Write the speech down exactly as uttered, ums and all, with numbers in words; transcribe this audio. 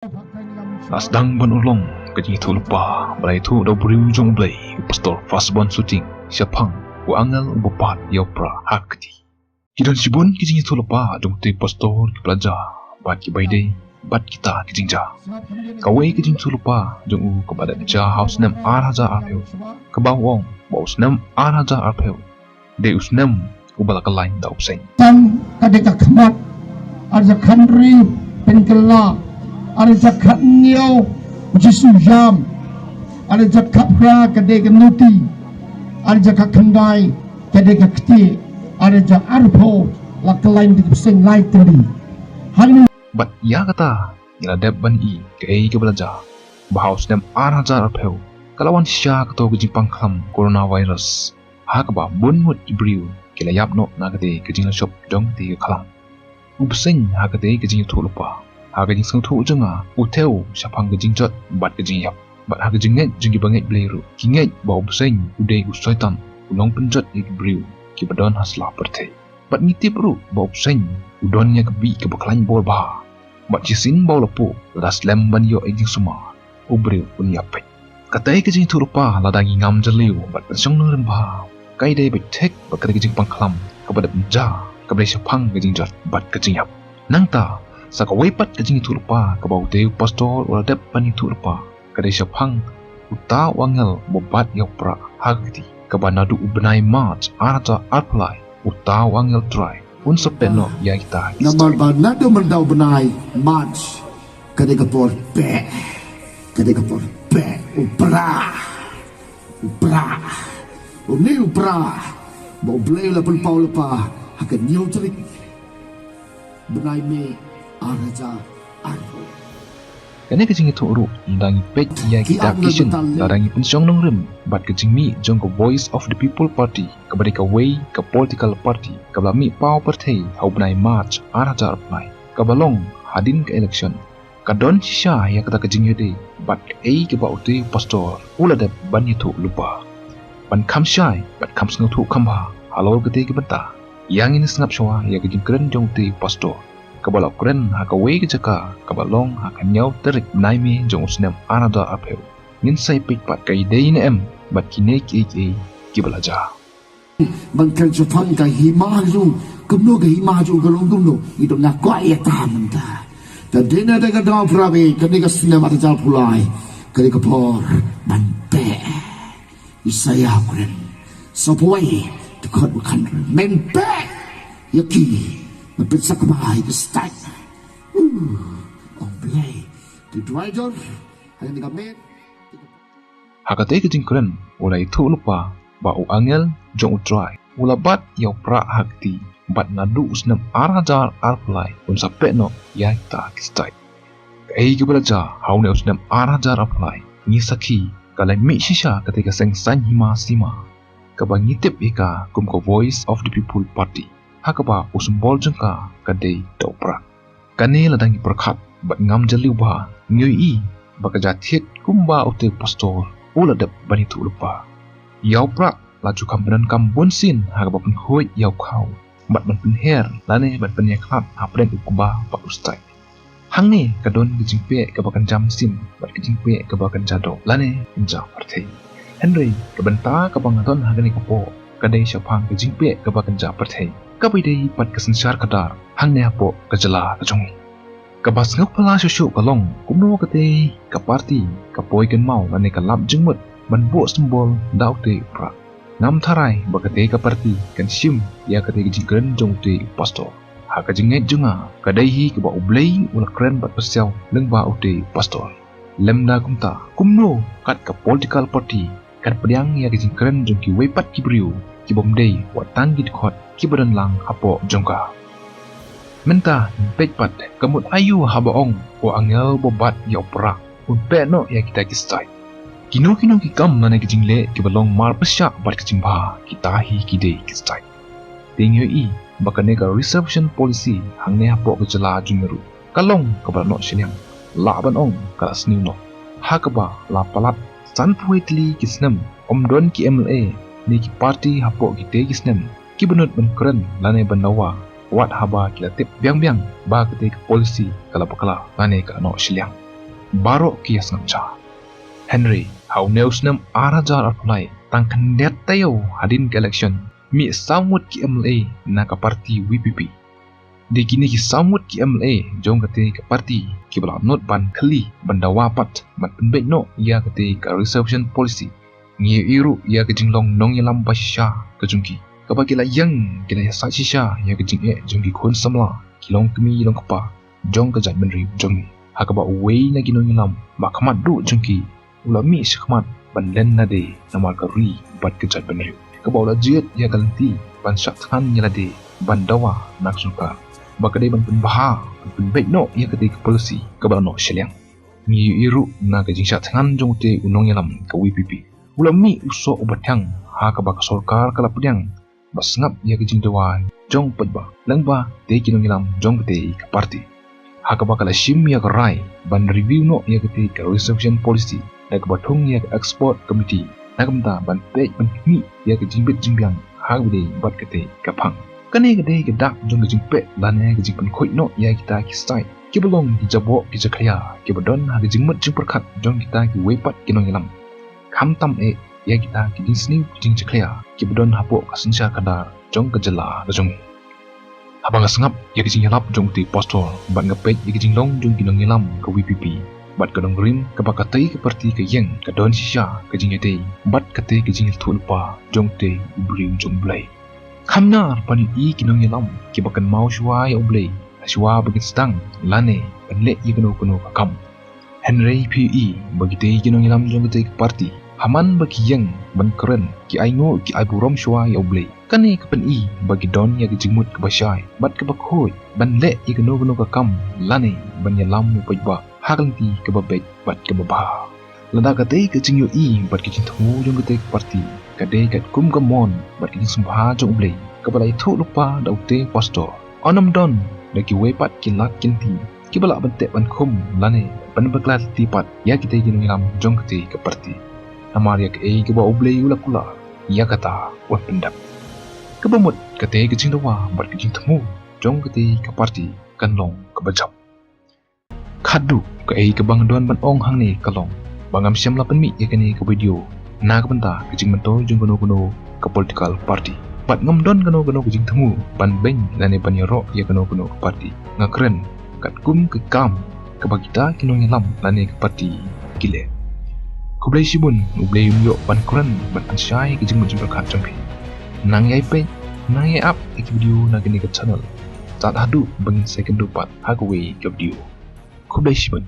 La sdang ban urlong ka jingïathuhlypa ba la ïathuh da u briew jong U Blei, u Pastor Firstborn Suting, shaphang u angel uba bat ïa u Prah ha ka kti. Ki don shibun ki jingïathuhlypa jong utei u pastor kiba la jia bad kiba ïadei bad kita ki jingjia. Kawei ka jingïathuhlypa jong u kaba la dep jia ha u snem ar hajar arphew, kaba u ong ba u snem ar hajar arphew dei u snem uba la kyllain da u bseiñ. Tang ka dei ka khmat, ar hajar khathynriew pynkylla, ar hajar khathynñiew u Jisu ïam, ar hajar khatphra ka dei ka nuti, ar hajar khatkhyndai ka dei ka kti, ar hajar arphew la kyllain da ki bseiñ lai tylli. Hangne bad ïa kata ngi la dep ban i kaei kaba la jia, ba ha u snem ar hajar arphew ka la wan sha kato ka jingpang khlam coronavirus, ha kaba bun ngut ki briew ki la ïap noh na katei ka jinglashop jong katei ka khlam. U bseiñ ha katei ka jingïathuhlypa, ha ka jingsngewthuh jong nga, u thew shaphang ka jingjot bad ka jingïap. Bad ha ka jingngeit jong kiba ngeit Blei ruh, ki ngeit ba u bseiñ u dei u soitan, u nongpynjot ïa ki briew kiba don ha sla pyrthei. Bad ngi tip ruh ba u bseiñ u don ïa ka bih kaba khlaiñ bor bha. Bad shisien ba u la puh, lada slem ban ïoh ïa ka jingsumar, u briew un ïap peit. Katei ka jingïathuhlypa, lada ngi ngam jylliew bad pynshong nongrim bha, ka dei beit thik bad katei ka jingpang khlam kaba dep jia, kaba dei shaphang ka jingjot bad ka jingïap. Nangta, sa kawei pat ka jingïathuhlypa kaba utei u pastor u la dep ban ïathuhlypa, ka dei shaphang uta u angel ba bat ïa u Prah ha ka kti, kaba naduh u bnai March ar hajar arphew lai, uta u angel Trai un sa peit noh ïa kita ki stad. Namar ba naduh mynta u bnai March, ka dei ka por peit, ka dei ka por peit u Prah, u Prah, une u Prah ba U Blei u la pynpaw lypa ha ka hynñiew tarik bnai May ar hajar arphew. Kane ka jingïathuh ruh, lada ngi peit ïa kita ki sien, lada ngi pynshong nongrim bad ka jingmih jong ka Voice of the People Party, kaba dei kawei ka political party kaba la mih paw pyrthei ha u bnai March ar hajar arphew lai, kaba long hadien ka election. Ka don shisha ïa kata ka jingïadei bad kaei kaba utei u pastor u la dep ban ïathuhlypa. Ban kham shai bad kham sngewthuh kham bha halor katei ka bynta, ïa ngin sngap shuwa ïa ka jingkren jong utei u pastor, kaba la kren ha kawei ka jaka kaba long ha ka hynñiew tarik bnai May jong u snem ar hajar arphew. Ngin sa ïa peit pat ka dei ne em bad kine kiei kiei kiba la jia. Ban kren shaphang ka hima jong u, kumno ka hima jong u ka long kumno, ngi don nga kwah ïa ta mynta. Te dei na da ka daw para bangeit, kane ka snem ar hajar arphew lai, ka dei ka por ban peit. Isaïah u kren, sa poi, te khot u khan, men peit ïa ki, men peit sa kaba ïa ki stad. Uh, Ong Blei, te duwai jur, ha kane ka met. Ha katei ka jingkren, u la ïathuh lypa ba u angel jong U Trai u la bat ïa u Prah ha kti, bad naduh u snem ar hajar arphew lai un sa peit noh ïa kita ki stad. Kaei kaba la jia ha une u snem ar hajar arphew lai, ngi sakhi, ka la mih shisha katei ka seng saiñ hima sima, kaba ngi tip ïa ka kum ka Voice of the People Party, ha kaba u symbol jong ka ka dei da u Prah. Kane lada ngi pyrkhat bad ngam jylliew bha, ngi ïohi ba ka jia thied kumba utei u pastor u la dep ban ïathuh lypa. Ïa u Prah la ju kham pyndonkam bunsien ha kaba pynkhuid ïa u khaw bad ban pynher lane ban pynïakhlad hapdeng u kba bad u stad. Hangne ka don ka jingpeit kaba kynja mynsiem bad ka jingpeit kaba kynja doh lane kynja pyrthei. Hynrei ka bynta kaba nga don ha kane ka por ka dei shaphang ka jingpeit kaba kynja pyrthei, kaba dei pat ka synshar khadar hangne hapoh ka jylla ka jong ngi. Kaba sngewphylla shuh shuh ka long kumno katei ka party ka poi kynmaw lane ka lap jingmut ban buh symbol da utei u Prah. Ngam tharai ba katei ka party kan shim ïa katei ka jingkren jong utei u pastor. Ha ka jingngeit jong nga, ka dei hi kaba U Blei u la kren bad pyrshang lyngba utei u pastor. Lymda kumta, kumno kat ka political party kan pdiang ïa ka jingkren jong kiwei pat ki briew kibym dei wat tang ki dkhot kiba don lang hapoh jong ka. Mynta ngin peit pat ka mut aïu haba ong u angel ba bat ïa u Prah un peit noh ïa kita ki stad. Kino kino ki kam lane ki jingleh kiba long marpyrshah bad ka jingbha, kita hi ki dei ki stad. Te ngi ïohi ba kane ka reservation policy hangne hapoh ka jylla jong ngi ruh ka long kaba la noh shiliang, lah ban ong ka la sniew noh. Ha kaba la palat sanphew wei tylli ki snem ym don ki M L A ne ki party hapoh kitei ki snem kiba nud ban kren lane ban dawa, wat haba ki la tip biang biang ba katei ka policy ka la bakla lane ka la noh shiliang. baroh ki ïa sngap sha. Hynrei ha une u snem ar hajar arphew lai, tang khyndiat taïew hadien ka election, mih saw ngut ki M L A na ka party V P P. Dei kine ki saw ngut ki M L A jong katei ka party kiba la nud ban khlieh, ban dawa pat ban pynbeit noh ïa katei ka reservation policy. Ngi ïohi ruh ïa ka jinglong nongïalam ba shisha ka jong ki, kaba ki la ïeng, ki la ïasaid shisha ïa ka jingeh jong ki khun samla, ki longkmie longkpa jong ka jaitbynriew jong ngi, ha kaba uwei na ki nongïalam ba khmat duh jong ki u la mih shakhmat ban len lade namar ka ri bad ka jaitbynriew, kaba u la jied ïa ka lynti ban shah thngan ïa lade ban dawa na ka sorkar, ba ka dei ban pynbha, ban pynbeit noh ïa katei ka policy kaba la noh shiliang. Ngi ïohi ruh na ka jingshah thngan jong utei u nongïalam ka V P P, u la mih u soh uba thiang ha kaba ka sorkar ka la pdiang ba sngap ïa ka jingdawa jong paidbah lyngba katei ki nongïalam jong katei ka party, ha kaba ka la shim ïa ka rai ban review noh ïa katei ka reservation policy da kaba thung ïa ka expert committee na ka bynta ban peit ban khmih ïa ka jingbit jingbiang ha kaba dei bad katei ka phang. Kane ka dei ka dak jong ka jingpeit lane ka jingpynkhuid noh ïa kita ki sait kiba long ki jaboh ki jakhlia kiba don ha ka jingmut jingpyrkhat jong kita kiwei pat ki nongïalam, khamtam eh ïa kita ki jingsniew ki jingjakhlia kiba don hapoh ka synshar khadar jong ka jylla ka jong ngi. Haba nga sngap ïa ka jingïalap jong utei u pastor bad nga peit ïa ka jinglong jong ki nongïalam ka V P P bad ka nongrim kaba katei ka party ka ïeng, ka don shisha ka jingïadei bad katei ka jingïathuhlypa jong utei u briew jong U Blei. Kham nar ban ïohi ki nongïalam kiba kynmaw shuwa ïa U Blei shuwa ba kin sdang lane ban leh ïa kano kano ka kam. Hynrei phi ïohi ba kitei ki nongïalam jong katei ka party, ha man ba ki ïeng ban kren, ki ainguh, ki ai burom shuwa ïa U Blei, kane ka pyni ba ki don ïa ka jingmut kaba shai bad kaba khuid ban leh ïa kano kano ka kam lane ban ïalam u paidbah ha ka lynti kaba beit bad kaba bha. Lada katei ka jingïohi bad ka jingthmu jong katei ka party ka dei katkum ka mon bad ka jingsngewbha jong U Blei kaba la ïathuhlypa da utei u pastor, un ym don da kiwei pat ki lad ki lynti kiba lah ban teh ban khum lane ban bakla lynti pat ïa kitei ki nongïalam jong katei ka party. Namar ïa kaei kaba U Blei u la kular, ïa kata un pyndep. Kaba mut katei ka jingdawa bad ka jingthmu jong katei ka party kan long kaba jop. Khadduh kaei kaba nga don ban ong hangne ka long ba ngam shym la pynmih ïa kane ka video na ka bynta ka jingmyntoi jong kano kano ka political party bad ngam don kano kano ka jingthmu ban beiñ lane ban ïaroh ïa kano kano ka party. Nga kren katkum ka kam kaba kita ki nongïalam lane ka party ki leh. Khublei shibun, U Blei un ïoh ban kren bad pynshai ka jingmut jingpyrkhat jong phi. Nang ïai peit, nang ïai ap ïa ki video na kane ka channel. Tad haduh ba ngin sa ïakynduh pat ha kawei ka video. Khublei shibun.